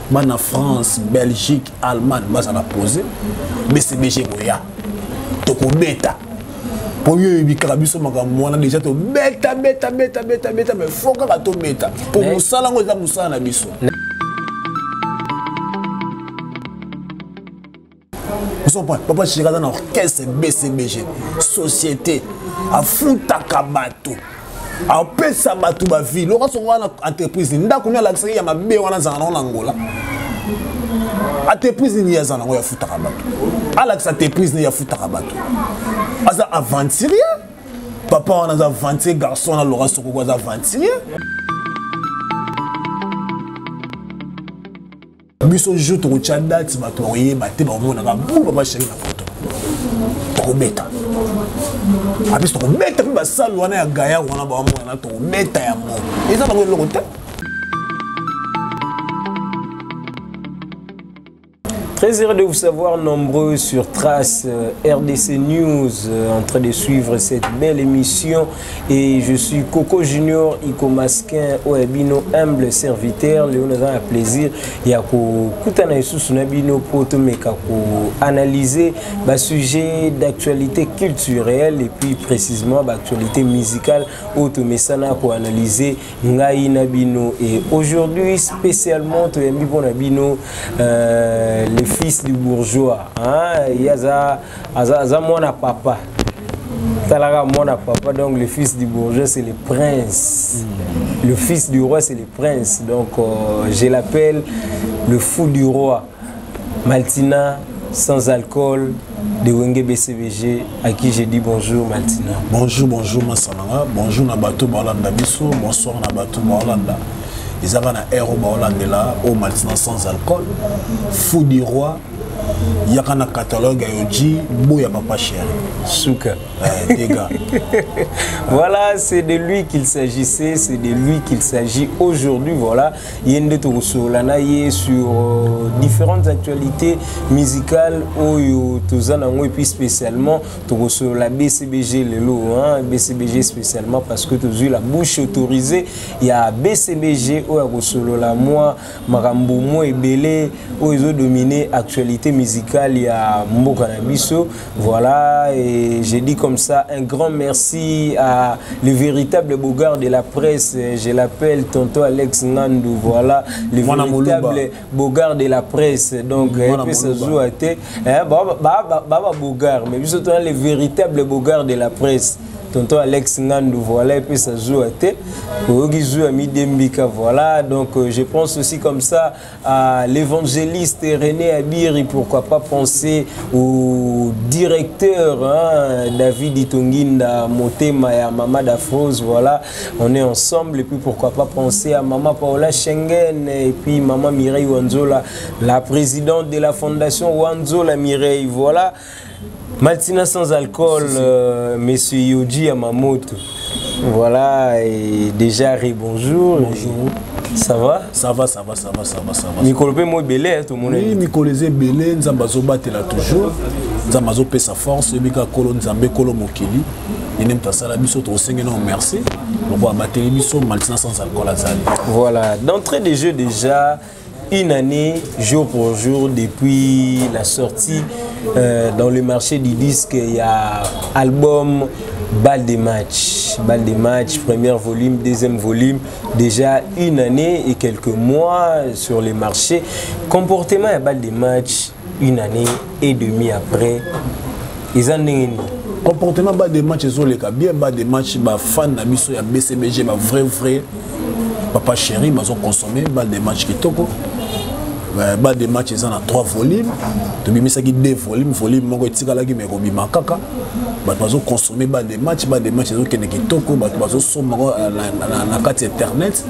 Bana France, Belgique, Allemagne bazala posé. BCBG boya. Tokobeta. Po yo oyebi kaka biso makambo wana déjà tobeta beta beta beta beta mais faut kaka tobeta. Po mosala yango eza mosala na biso. Ozomona papa Chéri aza na orchestre BCBG société afutaka bato apesa bato bavie loka songo wana entreprise ndako nini alakisaki ya mabe wana azala nango na Angola entreprise nini ye aza nango afutaka bato alakisa entreprise nini afutaka bato aza aventurier papa wana aza aventurier garçon wana Laurent Sokoko aza aventurier biso jour tokotya date bato bakoyeba te bakomonaka bu papa chéri na poto tokobeta apesi tokobeta mpe basale wana ya gaya wana baomonana tokobeta yango eza bango eloko te. Très heureux de vous savoir nombreux sur Trace RDC News en train de suivre cette belle émission. Et je suis Coco Junior Ikomasquin Oebino, humble serviteur. Léon a un plaisir. Il y a Kutana lisusu na bino po tomeka ko analyser ba sujet d'actualité culturelle et puis précisément ba actualité musicale oyo tomesana ko analyser ngai na bino. Et aujourd'hui spécialement toyambi pona bino le fils du bourgeois, hein, yaza aza aza mwana papa. Talaka mwana papa, donc le fils du bourgeois c'est le prince. Le fils du roi c'est le prince. Donc je l'appelle le fou du roi. Maltina sans alcool de Wenge BCBG, à qui j'ai dit bonjour Maltina. Bonjour, bonjour Massananga, bonjour Nabato Baolanda biso, bonsoir Nabato Baolanda. Ils avaient un héros Baolanda là, au Maltina sans alcool, fou du roi. Yaka na catalogue ya Yoji, boya papa chéri. Souka. Dégâts. Voilà, c'est de lui qu'il s'agissait, c'est de lui qu'il s'agit aujourd'hui. Voilà, Yende Tokosolana ye sur différentes actualités musicales oyo tozana ngo et puis spécialement Tokosola BCBG lelo, hein, BCBG spécialement parce que tozu la bouche autorisée, il y a BCBG oyo akosolola moi makambo mo ebele oyo ezo dominer actualité musicale ya mboka na biso. Voilà, et je dis comme ça un grand merci à le véritable bogard de la presse, je l'appelle tonton Alex Ngandu, voilà, le Mwana véritable Moluba. bogard de la presse. Donc, Mwana et puis ça Moluba. joue à té, hein, ba, ba, ba, ba, ba, bogard, mais surtout le véritable bogard de la presse. Tonton Alex Ngandu, voilà, et puis ça joue à té. Oyoki joue à Midembika, voilà. Donc je pense aussi comme ça à l'évangéliste René Abiri, pourquoi pas penser au directeur, hein, David Itonginda, Motema et à Mama Dafrose, voilà, on est ensemble. Et puis pourquoi pas penser à Mama Paola Schengen et puis Mama Mireille Wanzola, la présidente de la fondation Wanzola Mireille, voilà. Maltina sans alcool, Si, si. Monsieur Yoji Yamamoto. Voilà, et déjà, bonjour. Bonjour. Ça va? Ça va, ça va, ça va, ça va, ça va. Mikolo pe mo belé, hein, tout le monde. Oui, mikolo eze belé, Nzambe azobatela toujours. Nzambe azopesa force, ebika kolo Nzambe kolo mokili. Yene mta sala biso tosenge na merci. Loko abateli biso Maltina sans alcool azali. Voilà, d'entrée de jeu déjà une année jour pour jour depuis la sortie dans le marché du disque, il y a album Balle de match, Balle de match, premier volume, deuxième volume, déjà une année et quelques mois sur le marché. Comportement à Balle de match, une année et demie après, ils en ont une. Comportement Balle de match, ils ont les cas bien Balle de match, ba fan na biso ya BCBG, ba vrai vrai papa chéri, ils ont consommé Balle de match kitoko. Balle de match, ils en ont 3 volumes. Tobimisaki 2 volumes, volume moko etikalaki mais kobima kaka. Bato bazo consommer balle de match, balle de match ezokende kitoko, bato bazo somba ngo na kati ya internet,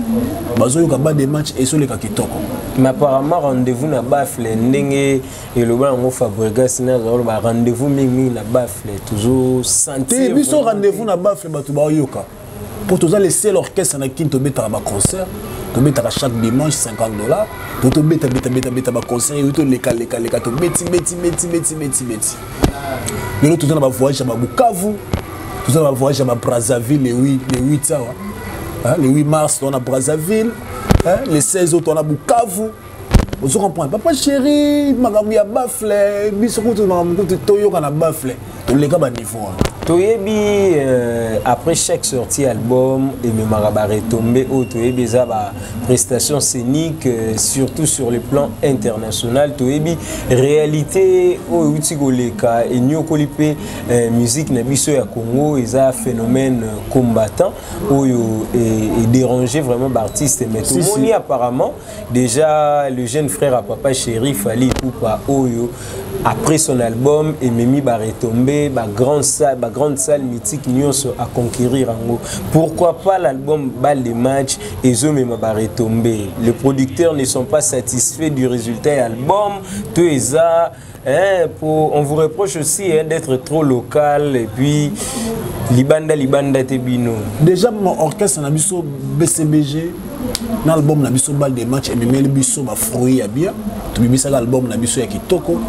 bazoyoka balle de match esoleka kitoko. Mais apparemment rendez-vous na baffle ndenge eloba yango Fabregas na azoloba rendez-vous mingi mingi na baffle toujours sentir Te biso vraiment rendez-vous na baffle bato bayoka. Pour toza le seul orchestre na kin tobetaka ba concert, tobetaka chaque dimanche 50 $, to tobeta beta beta beta ba concert, yo to leka leka leka to beti beti beti beti beti beti. Lelo toza na ba voyage ya ba Bukavu, toza na ba voyage ya ba Brazzaville le 8, le 8 awa. Hein, le 8 mars toza na Brazzaville, hein, le 16 août toza na Bukavu. Ozo comprendre, papa chéri, makambo ya baffle, biso kutu makambo kutu toyoka na baffle, toleka baniveau wana. Toyebi après chaque sortie album ememaka baretombées oyo toyebi eza baprestation scénique, surtout sur le plan international. Toyebi réalité oyo euti koleka enyokoli mpe musique na biso ya Congo, eza phénomène combattant oyo edéranger vraiment baartiste. Mais tomoni apparemment déjà le jeune frère à papa chéri Fally Ipupa oyo après son album ememi baretombées, bagrande salle, bagrande salle mythique nyonso à conquérir yango. Pourquoi pas l'album Balle de match ezomema baretombées? Les producteurs ne sont pas satisfaits du résultat ya album to eza, hein, on vous reproche aussi, hein, d'être trop local et puis libanda libanda te bino. Déjà mon orchestre na biso BCBG na album na biso Balle de match ememeli biso bafruit ya bien. Tobimisaka album na biso ya kitoko,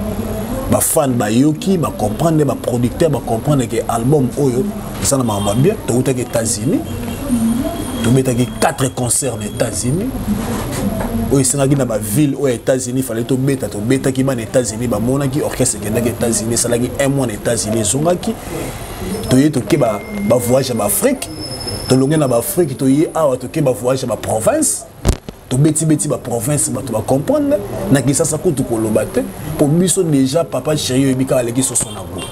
bafan bayoki, bacomprendre, baproducteur bacomprendre ke album oyo eza na makambo ya bien. Toutaki États-Unis, tobetaki 4 concerts na États-Unis oyo esengaki na baville oyo ya États-Unis fallait tobeta. Tobetaki, bana États-Unis bamonaki orchestre ekendaki États-Unis, esalaki un mois na États-Unis, ezongaki. Toye, toke bavoyage ya baafrike, tolonge na baafrike, toye awa, toke bavoyage ya baprovince, tobetibeti baprovince, bato bacomprendre. Na Kisasa kutu koloba te, mpo biso déjà papa chéri oyebi kaka aleki soso na go,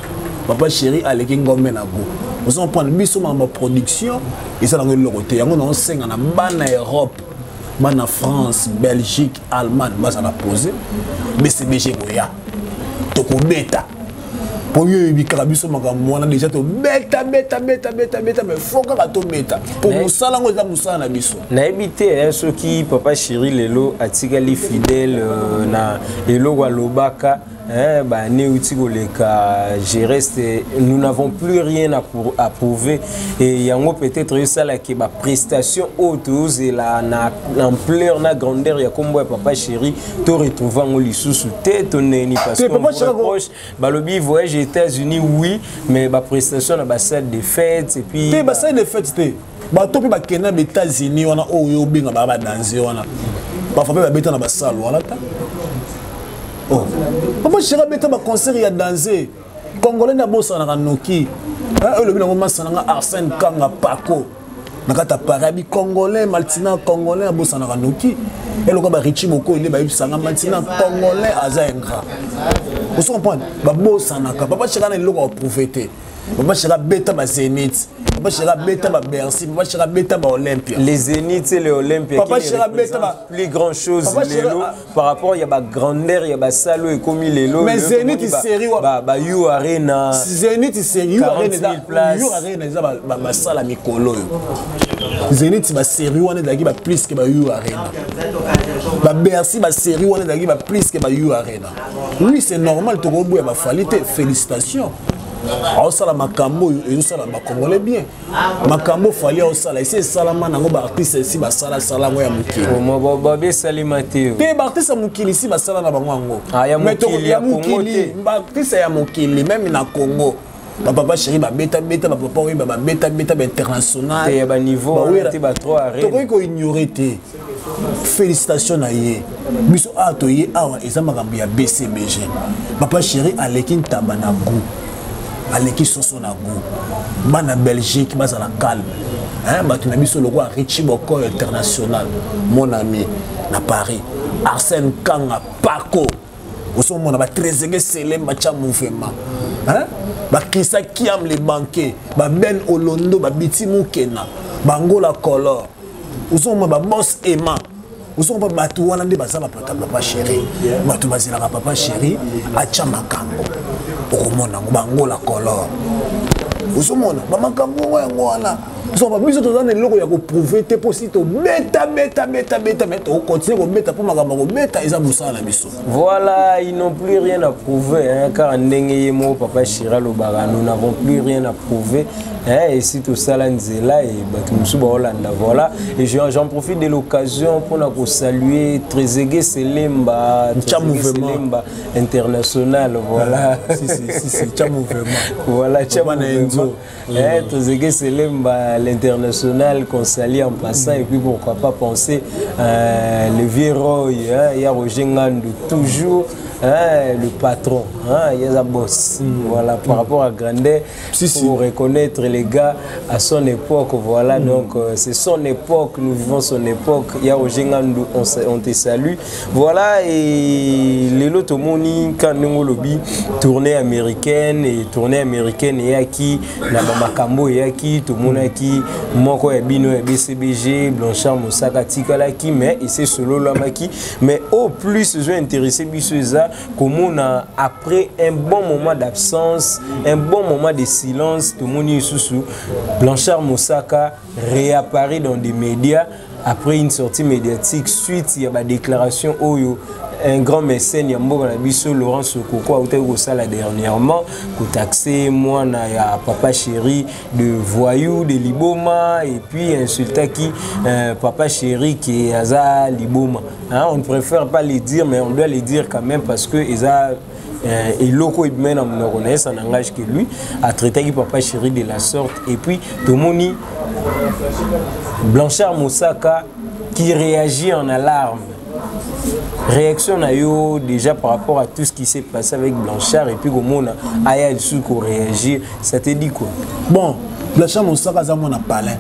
papa chéri aleki ngombe na go. Ozo comprendre, biso makambo production eza nango eloko te. Yango naosenga na bana Europe, bana France, Belgique, Allemagne, bazala posé. BCBG koya, tokobeta, mpo yo oyebi kaka biso makambo wana déjà tobeta beta beta beta beta, mais faut kaka tobeta mpo mosala yango eza mosala na biso. Nayebi te soki papa chéri lelo atikali fidèle na eloko alobaka, hein, bah, né outi koleka, je reste, nous n'avons plus rien à prouver. Et yango peut-être esalaki baprestation oyo tozela na ampleur na grandeur ya kombo ya papa chéri, to retrouve yango lisusu te to neni? Parce que reproche balobi voyage États-Unis, oui, mais baprestation na basalle de fête et puis Te, basalle de fête te. Bato mpe bakende na baÉtats-Unis wana oyo obenga baa badanse wana, parfois mpe babeta na basale wana ta. Oh. Papa chéri abeta baconcert ya danse. Congolais nde abosanaka noki. Oyo elobi nango masa nanga Arsène Kanga Paco na kati ya Paris, abi Congolais maltina, Congolais abosanaka noki. Eloko barichi boko nde bayebisanga maltina, Congolais aza ingrat. Ozo comprendre, babosanaka. Papa chéri ana eloko aprouve te. Papa chéri abeta bazénith, papa chéri abeta babercy, papa chéri abeta baolympia. Les Zénith et les Olympia. Papa chéri abeta plus grand chose lelo par rapport ya bagrandeur ya basale oyo ekomi lelo. Mais Zénith série ba U Arena. Zénith série, U Arena, U Arena eza basala mikolo oyo. Zénith basérie wana ezalaki baplus ke ba U Arena, babercy basérie wana ezalaki baplus ke ba U Arena. Oui, c'est normal, tokoboya bafali te. Félicitation, aosala makambo oyo ezosala bacongolais bien. Makambo Fally aosala esi esalama nango, baartiste esi basalasala yango ya mokili. Babi esalema te. Te, baartiste ya mokili esi basala na bango yango. Ya mokili. Baartiste ya mokili, même na Congo, bapapa chéri babetabeta, bapapa oyeba babetabeta bainternational. Tokoki koignore te. Félicitation na ye. Biso awa toye awa eza makambo ya BCBG. Papa chéri aleki ntaba na goût, aleki soso na goût. Bana Belgique bazala calme, hein, bato na biso lokola Richie Bokoy international, mon ami na Paris, Arsène Kanga Paco, ozomona batrésege selem batya mouvement, bakrista Kiam le banquet, baben Olondo, babiti Mokena, Bangola Color, ozomona babos ema, ozomona bato wana nde baza bapata papa chéri. Bato bazelaka papa chéri atya makambo, okomona yango. Bangola Color, ozomona bamakambo yango, yango wana. Ozomona biso toza na eloko ya koprouve te, mpo si tobeta beta beta beta, mais tokocontinue kobeta, mpo makambo ya kobeta eza mosala na biso. Voilà, ils n'ont plus rien à prouver, hein, car ndenge ye moko papa chéri alobaka, nous n'avons plus rien à prouver, hein, et si tosala nzela e bato mosusu baolanda. Voilà, et j'en profite de l'occasion mpona kosaluer Trésege Selemba. Selemba international, voilà. Si, si, si, si, tcha mouvement. Voilà, tcha mouvement. Eh, Trésege Selemba. l'international qu'on salue en passant et puis pourquoi pas penser euh, le vieux Roy, hein, il y a Roger Ngandou, toujours hein, le patron, hein, il y a boss. Voilà, par rapport à Grandet, Si, si. pour reconnaître les gars à son époque, voilà, donc euh, c'est son époque, nous vivons son époque. Il y a Roger Ngandou, on, on te salue. Voilà, et lelo tomoni, quand nous lobi, tournée américaine, et tournée américaine, et qui, na makambo, et qui, tout le monde qui, moko ya bino ya BCBG, Blanchard Mosaka tikalaki, mais et c'est solo lamaki, mais au plus, je intéressé biso eza, comment on a, après un bon moment d'absence, un bon moment de silence, tout le monde sous Blanchard Mosaka réapparaît dans des médias après une sortie médiatique suite il y a ma déclaration oyo un grand mécène ya mboka na biso Laurent Sokoko autaki kosala dernièrement kotaxe mwana ya papa chéri de voyou de liboma et puis insultaki euh, papa chéri qui aza liboma hein, on ne préfère pas le dire mais on doit le dire quand même parce que eza euh, eloko ebima na monoko na ye ça n'engage que lui atraitaki papa chéri de la sorte et puis tomoni Blanchard Mosaka qui réagit en alarme. Réaction na yo déjà par rapport à tout ce qui s'est passé avec Blanchard et puis comment on a aya lisusu ko réagir, ça te dit quoi? Bon, Blanchard Mosaka aza mwana palin.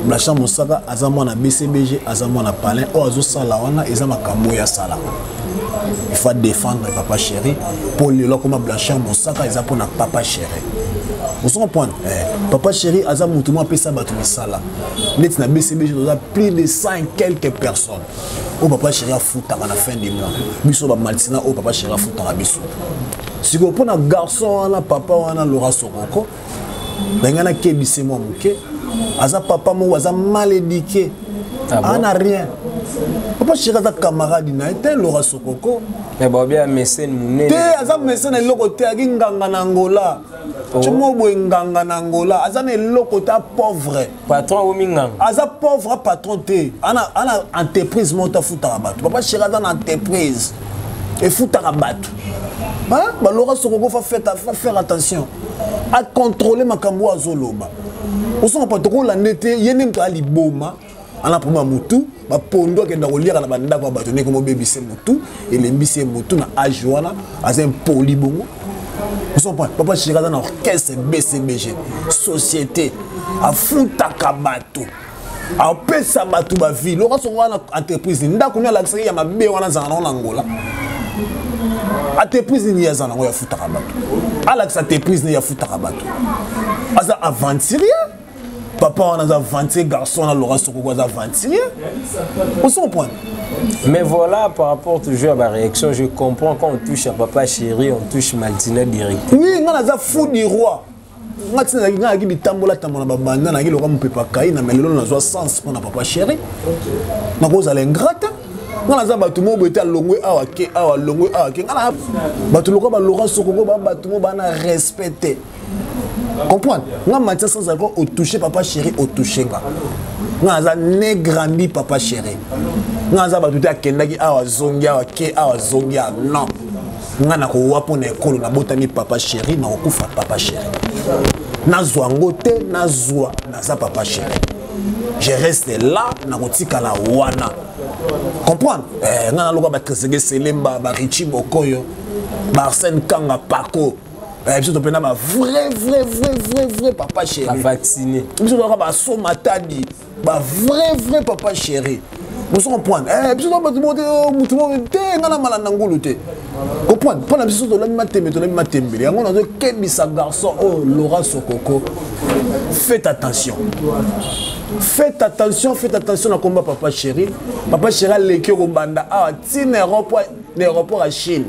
Blanchard Mosaka aza mwana BCBG, aza mwana palin. Oyo azosala wana eza makambo oyo asalaka. Il faut défendre papa chéri pour lelo akoma Blanchard Mosaka eza mpona papa chéri. Ozo comprendre? Eh, papa chéri aza motu moko apesa bato misala. Neti na BCBG toza plus de 100 et quelques personnes. Oyo papa chéri afutaka na fin du mois. Biso ba maltina oyo papa chéri afutaka biso. Sikoyo mpona garçon wana papa wana Laura Sokoko, na ngai nakebise mwa moke, aza papa moko aza mal éduqué. Ah bon? Ana rien. Papa chéri aza camarade na ye te Laura Sokoko. Mais bon, bien mécène monene. Te aza mécène eloko te, aki nganga na Angola. Oh. Timo boye nganga na Angola, aza na eloko te, pauvre. Patron omi nganga. Aza pauvre patron te. Ana ana entreprise moko afutaka bato. Papa chéri aza na entreprise. Efutaka bato. Hein? Ba Laura Sokoko fa faire, fa faire attention. A contrôler makambo azoloba. Osonga pa tokolanda te ye nde moto aliboma. Ana problème ya mutu, ba pondo akenda koliaka na bandako ya bato ndenge mobebise mutu, elembisi ye mutu na âge wana, aza impoli bongo. Ozo comprendre? Papa Chéri aza na orchestre BCBG, société, afutaka bato, apesa bato ba vie. Laurent Sokoko wana entreprise, ndako nini alakisaki ya mabe wana azala nango na Angola? Entreprise nini aza nango ya futaka bato? Alakisa entreprise nini ya futaka bato? Aza aventurier. Papa wana aza aventurier, garçon wana Laurent Sokoko aza aventurier. Ozo comprendre? Mais voilà, par rapport toujours à ma réaction, je comprends quand on touche à papa chéri, on touche Maltina direct. Oui, nga naza fou du roi. Nga tina nga naki bitambola tambola ba banda naki loka mupepa kai na melelo nazwa sens pona papa chéri. Nakozala ingrate. Nga naza bato moko boye te alongwe awa ke awa alongwe awa ke. Nga na bato lokola ba Laurent Sokoko ba bato moko ba na respect te. Comprendre? Nga Mathias sans alcool au toucher papa chéri au toucher nga. Nga aza né grandi papa chéri. Nga aza bato te akendaki awa zongi awa ke awa zongi awa non. Nga na kowa pona ekolo na botami papa chéri na kokufa papa chéri. Nazwa ngo te nazwa naza papa chéri. Je reste là na kotikala wana. Comprendre? Eh, nga na loka ba Tresege Selemba, ba Richie Bokoyo, ba Arsène Kanga Paco. Eh, biso topena ba vrai vrai vrai vrai vrai papa chéri. Ba vacciné. Biso toka ba somatadi, ba vrai vrai papa chéri. Bozo comprendre? Eh, biso toka bato mote, oh, mutu mote, te, nga na malanda ngulu te. Comprendre? Pona biso tolami matembe, tolami matembele. Yango nazo kebisa garçon oh Laurent Sokoko. Faites attention. Faites attention, faites attention na combat papa chéri. Papa chéri aleki kobanda awa ti na aéroport, na aéroport ya Chine.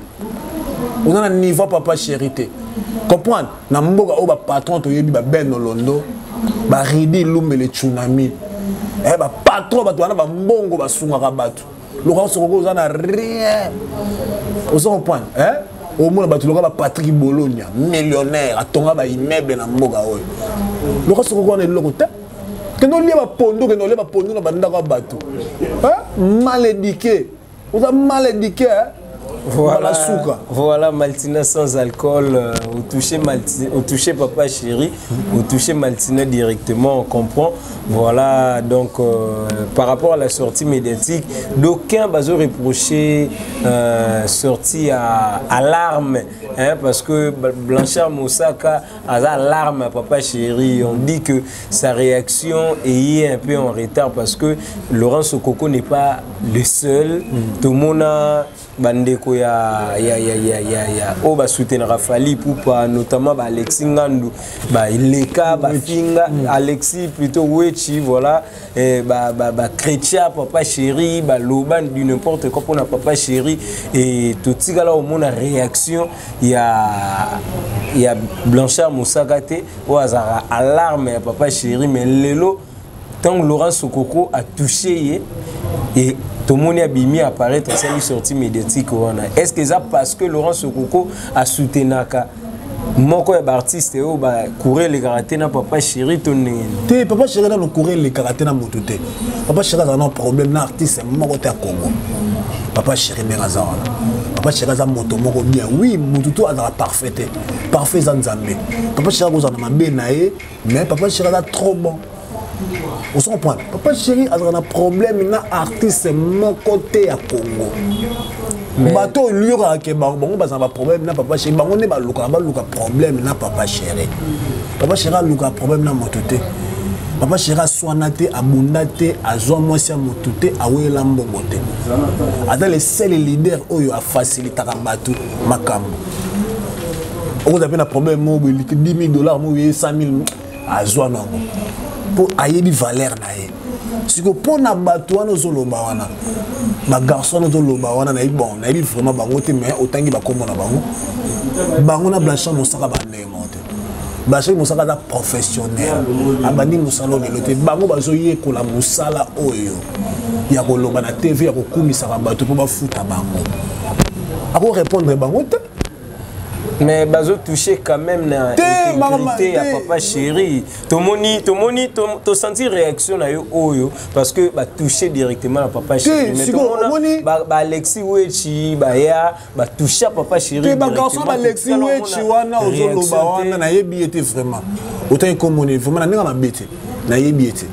On a un niveau papa chéri te. Comprendre? Na mboka oyo ba patron toyebi ba Ben Olondo, ba Ridi Lumbele Tsunami. Eh ba patron bato wana ba mbongo basungaka bato. Laurent Sokoko oza na rien. Ozo comprendre? Eh? Omona bato lokola ba Patrick Bologna, millionnaire, atonga ba immeuble na mboka oyo. Laurent Sokoko wana eloko te. Kende olia ba pondu, kende olia ba pondu na bandako ya bato. Hein? Mal éduqué. Oza mal éduqué, hein? Voilà, suka. Voilà, Maltina sans alcool, au toucher au toucher papa chéri, au toucher Maltina directement, on comprend. Voilà, donc par rapport à la sortie médiatique, d'aucuns bazo reprocher sortie à l'arme, hein, parce que Blanchard Mosaka a l'arme à papa chéri. On dit que sa réaction est un peu en retard parce que Laurent Sokoko n'est pas le seul. Tout le monde a bandeko ya ya ya ya ya ya oyo basoutenaka Fally Ipupa, notamment ba Alexis Ngandu, ba Leka, ba Finga, Alexis plutôt Wechi, voilà, eh, ba ba ba Chrétien papa chéri, ba Loban du n'importe quoi pour papa chéri. Et totikala omona réaction ya Blanchard Mosaka te oyo azalaka alarme ya papa chéri. Mais lelo tant Laurent Sokoko a touché ye et tomoni abimi apparaître asali sortie médiatique wana, est-ce que ça parce que Laurent Sokoko a soutenaka moko ya baartiste oyo bacourant elekaka te na papa chéri to ndenge nini? Te, papa chéri nano courant elekaka te na motu te. Papa chéri azala na problème na artiste moko te ya Congo. Papa chéri ndenge aza wana, papa chéri aza moto moko bien. Oui, motu to azala parfait te, parfait eza Nzambe. Papa chéri akozala na mabe na ye, mais papa chéri aza trop bon, ozo comprendre. Papa chéri azalaka na problème na artiste moko te ya Congo. Bato oyo luyokaka ke bango bazala baproblème na papa chéri, bango nde balukaka, baluka problème na papa chéri. Papa chéri aluka problème na moto te. Papa chéri aswana te, abunda te, azwa mwasi ya motu te, aweyela mbongo te. Aza le seul leader oyo afacilitaka bato makambo. Okozala mpe na problème moko boye, 10 000 $, moko ye 100 000, azwa nango mpo ayebi valeur na ye. Sikoyo mpo na bato wana ozoloba wana, bagarçon wana ozoloba wana, nayebi, bon, nayebi vraiment bango te, mais otangi bakombo na bango. Bango na Blanchard Mosaka bandenge moko te. Blanchard Mosaka aza professionnel, abandi mosala oyo lelo te. Bango bazoyekola mosala oyo ya koloba na TV, ya kokumisaka bato mpo bafuta bango. Akorépondre bango te. Mais bazo toucher quand même na intégrité ya papa chéri. Tomoni, tomoni, tosenti réaction na yo oyo parce que ba toucher directement na papa chéri. Mais tomona ba Alexis Wechi baya ba toucher papa chéri. Te, bagarçon ba Alexis Wechi wana ozoloba wana, nayebi ye te vraiment. Otangi komoni vraiment na ndenge mabe te, nayebi ye te,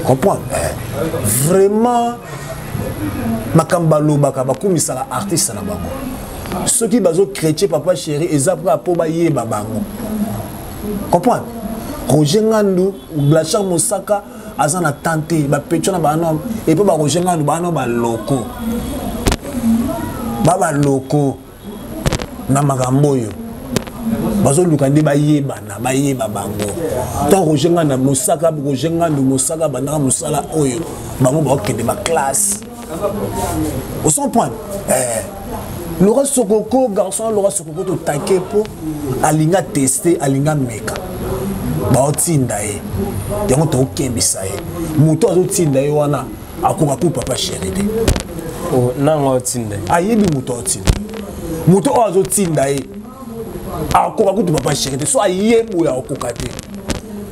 comprendre vraiment. Makambo balobaka, bakumisaka artiste na bango. Soki bazochrétien papa chéri, eza kaka mpo bayeba bango, comprendre. Roger Ngandu, Blanchard Mosaka aza na tan te. Bapetio na bana epo baroger Ngandu bana baloko baloko na makambo oyo bazoluka nde bayebana, bayeba bango. Ntango Roger Ngandu Mosaka, Roger Ngandu Mosaka bandaka mosala oyo, bango bakokende baclasse au 100 point. Laurent Sokoko, garçon Laurent Sokoko, totake mpo alinga teste, alinga meka. Baotinda ye yango, tokokembisa ye. Moto azotinda ye wana akoka ku papa chéri te. Nanga otinda ye? Ayebi moto aotinda. Moto oyo azotinda ye akoka kutu papa chéri te. So aye boye, akoka te.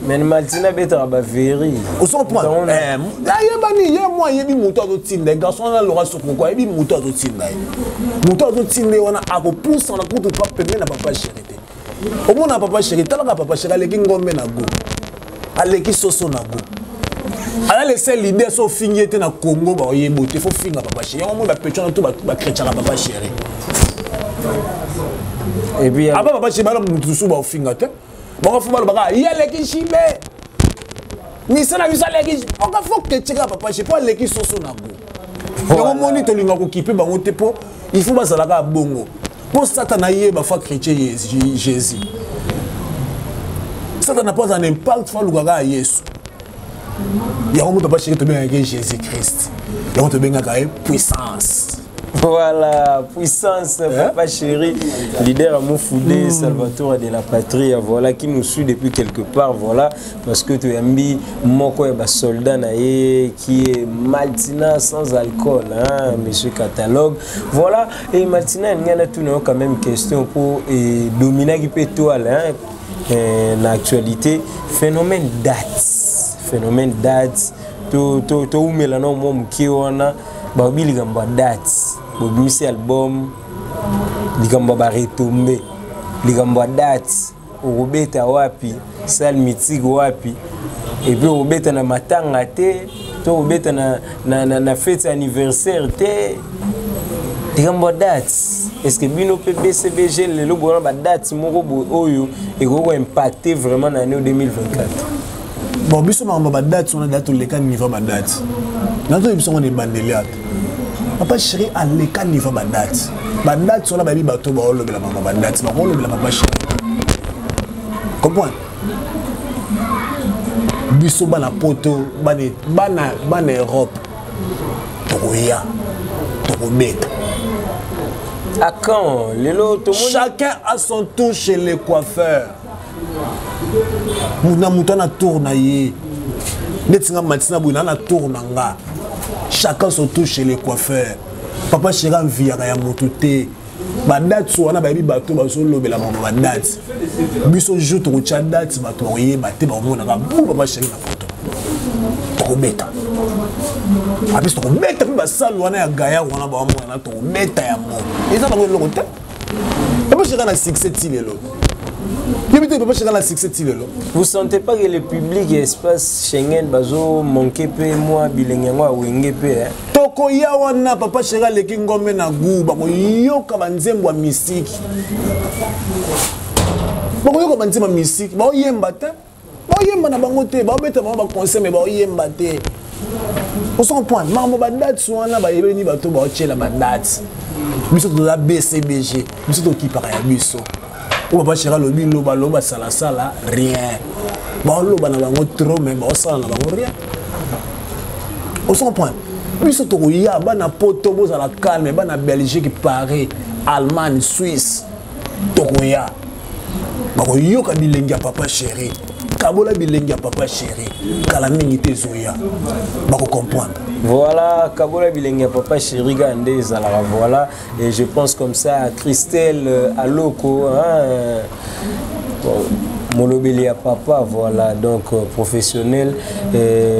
Mais Maltina abetaka baveri. Ozo comprendre, ayebani ye mo, ayebi moto azotinda ye. Garçon wana Laurent Sokoko ayebi moto azotinda ye. Moto azotinda ye wana akopusana kutu pa pembeni na papa chéri te. Omona papa chéri, talaka papa chéri, aleki ngombe na go, aleki soso na go. Aza le seul leader so ofingi ye te na Congo, baoyeba te. Faut finga papa chéri. Yango moi bapetio wana to bachrétiaka papa chéri. Et puis aba papa chéri bana motu mosusu baofinga te. Bango faut balobaka ye aleki jibe misala biso, aleki oka. Faut chrétien papa chéri mpo aleki soso na go. Yango moni tolinga kokipe bango te, mpo il faut bazalaka bongo mpo Satana ayeba faut chrétien Jésus. Satana mpo aza na impact, faut alukaka ya Yesu. Yango mo papa chéri tobengaka ye Jésus Christ, yango tobengaka ye puissance. Voilà, puissance, hein? Papa chéri, leader Amofoudé, Salvatore de la patrie, voilà, qui nous suit depuis quelque part, voilà, parce que tu as mis moko ya soldat na ye, qui est Maltina sans alcool, hein, monsieur Catalogue. Voilà, et Maltina, il y a tout quand même question pour et dominer qui peut toile, hein, l'actualité, phénomène date, phénomène date, to to to umela no mo moke wana, baobi likambo ya date, bobimisi album. Likambo ya baretombées, likambo ya date, okobeta wapi, salle mythique wapi, et puis okobeta na matanga te, to okobeta na fête anniversaire te. Likambo ya date, est ce que bino mpe BCBG lelo boyona badate moko boye oyo ekoki koimpacte vraiment na année 2024? Bon, biso makambo badate wana, date toleka niveau badate. Nazoyebi biso ngo na ebandeli ata Papa Chéri aleka niveau badate. Badate wana, bayebi bato baolobela makambo badate, bakolobela Papa Chéri. Comprendre, biso bana Poto, bana Europe, tokoya, tokobeta. À quand? Lelo tomoni. Chacun a son tour chez le coiffeur. Na moto ana tour na ye, neti nga matina boye, na tour na nga. Chacun son tour chez le coiffeur. Papa Chéri amviaka ya moto te. Badate wana, bayebi bato bazolobela bango badate. Biso jour tokotya date, bato bakoyeba te, bakomonaka bu Papa Chéri na Poto. Tokobeta apesi, tokobeta mpe basale wana ya gayar wana, baomona tokobeta yango, eza bango eloko te. Papa Chéri na succès ti lelo, yebi te Papa Chéri na succès ti lelo. Vous sentez pas que le public ya espace Schengen bazo manquer mpe mwa bilenge yango ya Wenge mpe, hein? Tokoya wana. Papa Chéri aleki ngombe na gu. Bakoyoka banzembo ya misiki, bakoyoka banzembo ya misiki, baoyemba te, baoyemba na bango te, baobeta bango baconcert, mais baoyemba te. Ozo comprendre, makambo badate wana, bayebeni bato baotiela badate. Biso toza BCBG, biso tokipaka ya biso. Oyo Papa Chéri alobi, loba loba, salasala, rien. Baoloba na bango trop, mais baosala na bango rien. Ozo comprendre, biso tokoya. Bana Poto, bozala calme. Bana Belgique, Paris, Allemagne, Suisse, tokoya, bakoyoka bilengi ya Papa Chéri. Kabola bilengi ya Papa Chéri, kala mingi te ezoya, bakocomprendre. Voilà, kabola bilengi ya Papa Chéri kaka nde ezalaka. Voilà, et je pense comme ça à Christelle Aloko, hein, bon, molobeli ya papa, voilà, donc professionnel,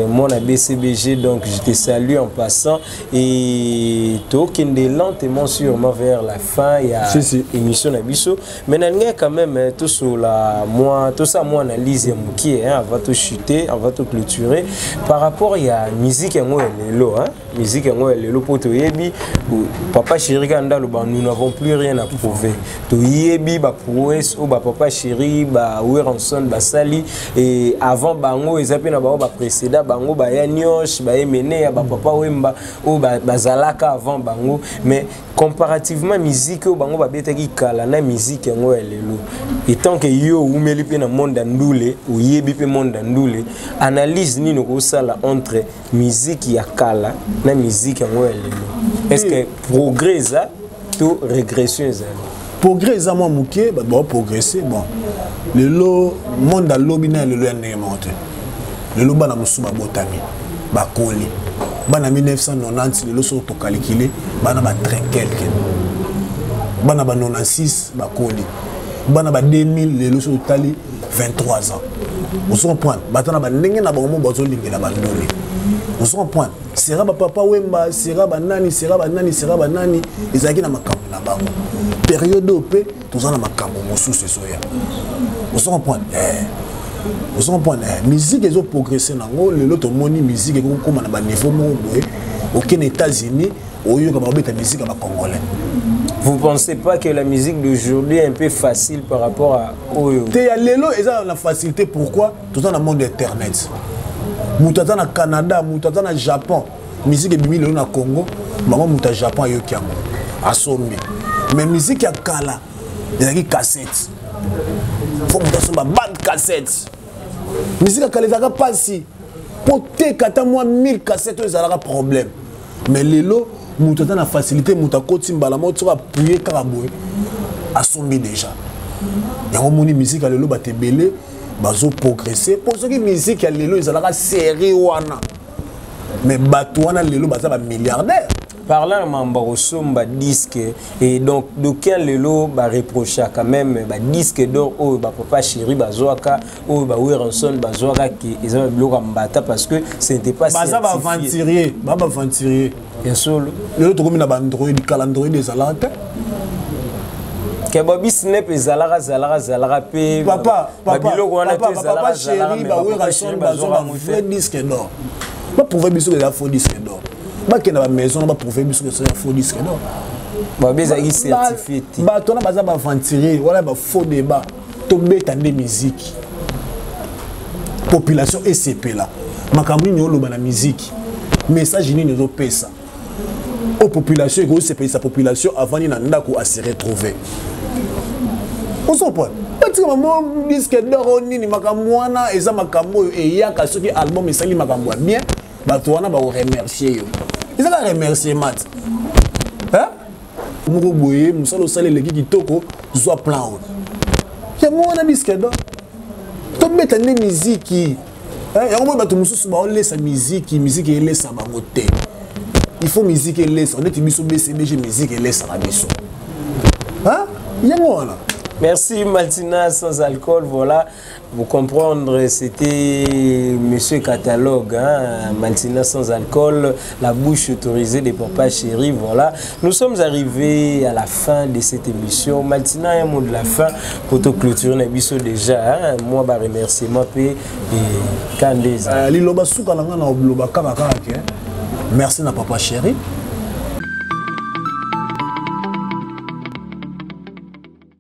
mon BCBG, donc je te salue en passant. Et tokende lentement, sûrement vers la fin ya Si, si. émission na biso, mais nalingai quand même tosola moi tout ça, moi analyse ya mokie, hein, avant to chuter, avant to clôturer, par rapport ya musique yango ya lelo, hein, musique yango ya lelo, po toyebi Papa Chéri kaka nde aloba: "Nous n'avons plus rien à prouver." Toyebi baprouesse oyo bapapa Chéri, baWerrason basali, et avant bango eza mpe na bango baprécéda bango, baya nioche, bayemene ya bapapa Wemba oyo bazalaka avant bango. Mais comparativement, musique oyo bango babetaki kala na musique yango ya lelo, étant que yo oumeli mpe na monde ya ndule, oyebi mpe monde ya ndule, analyse nini okosala entre musique ya kala na musique yango ya lelo? Est ce que progrès eza to régression ezali? Progrès eza mwa moke, bato baoprogresse. Bon, lelo monde alobi na ya lelo ya ndenge moko te. Lelo bana mosusu babotami, bakoli, bana 1990 lelo soki tokalikile, bana ba 30 quelque, bana ba 96 bakoli, bana ba 2000 lelo soki totali 23 ans. Ozo comprendre, bato na bandenge na bango mo bazolingela bandole. Ozo comprendre, sera bapapa Wemba, sera banani, sera banani, sera banani, ezalaki na makambo na bango. Période oyo mpe toza na makambo mosusu ezoya. Ozo comprendre, ozo comprendre, musique ezoprogresse nango. Lelo tomoni musique ekokóma na baniveau moko boye, okende États-Unis, oyoka babeta musique ya bacongolais. Vous pensez pas que la musique d'aujourd'hui est un peu facile par rapport à oyo? Te, ya lelo eza na facilité. Pourquoi? Toza na monde internet. Moto aza na Canada, moto aza na Japon, musique ebimi lelo na Congo, bango moto ya Japon ayoki yango, asombi. Mais musique ya kala ezalaki cassette, faut moto asomba bande cassette. Musique ya kala ezalaka mpasi mpo teka ata mwa 1000 cassette oyo, ezalaka problème. Mais lelo moto aza na facilité, moto akoti mbala moko, soki appuye kaka boye, asombi déjà. Yango moni musique ya lelo, bato ebele bazoprogresse, mpo soki musique ya lelo ezalaka série wana, mais bato wana lelo baza bamilliardaire. Parlant na mambo ya kosomba disque, et donc d'aucuns lelo bareprochaka même badisque d'or oyo bapapa Chéri bazwaka, oyo baWerrason bazwaka, ke eza babiloko ya mbata, parce que ce n'était pas Baza baaventurier, ba baaventurier. Ya solo. Lelo tokomi na baandroid, kala android ezalaka te. Ke babi snep ezalaka zalaka zalaka mpe papa babiloko wana te ezalaka chéri bawerrason bazwa ba vrai disque d'or, baprouve biso eza faux disque d'or. Bakenda bamaison na baprouve biso eza faux disque d'or. Babi ezalaki certifié te. Bato wana baza baaventurier wana, bafaux débat. Tobeta nde miziki, population esepela. Makambo nini oloba na miziki, message nini ozopesa oyo population ekosepelisa? Population avandi na ndako ase retrouver, ozopona batika mamo disque d'or oyo nini. Makambo wana eza makambo oyo eyaka soki album esali makambo ya bien, bato wana bakoremercier yo. Eza ka remerciement moko boye, mosala osala eleki kitoko, zwa plan oyo. Yango wana disque d'or. Tobeta nde miziki yango moi. Bato mosusu baolesa miziki, miziki elesa bango te. Il faut miziki elesa neti biso BCBG, miziki elesaka biso yango wana. Merci Maltina sans alcool, voilà. Vous comprendre, c'était Monsieur Catalogue, hein, Maltina sans alcool, la bouche autorisée des papas chéris, voilà. Nous sommes arrivés à la fin de cette émission. Maltina, un mot de la fin pour te clôturer l'émission déjà. Hein. Moi, bah, remerciement, et Kandeza. Liloba suka na nga na loba kaka kaka ke merci na papa chéri.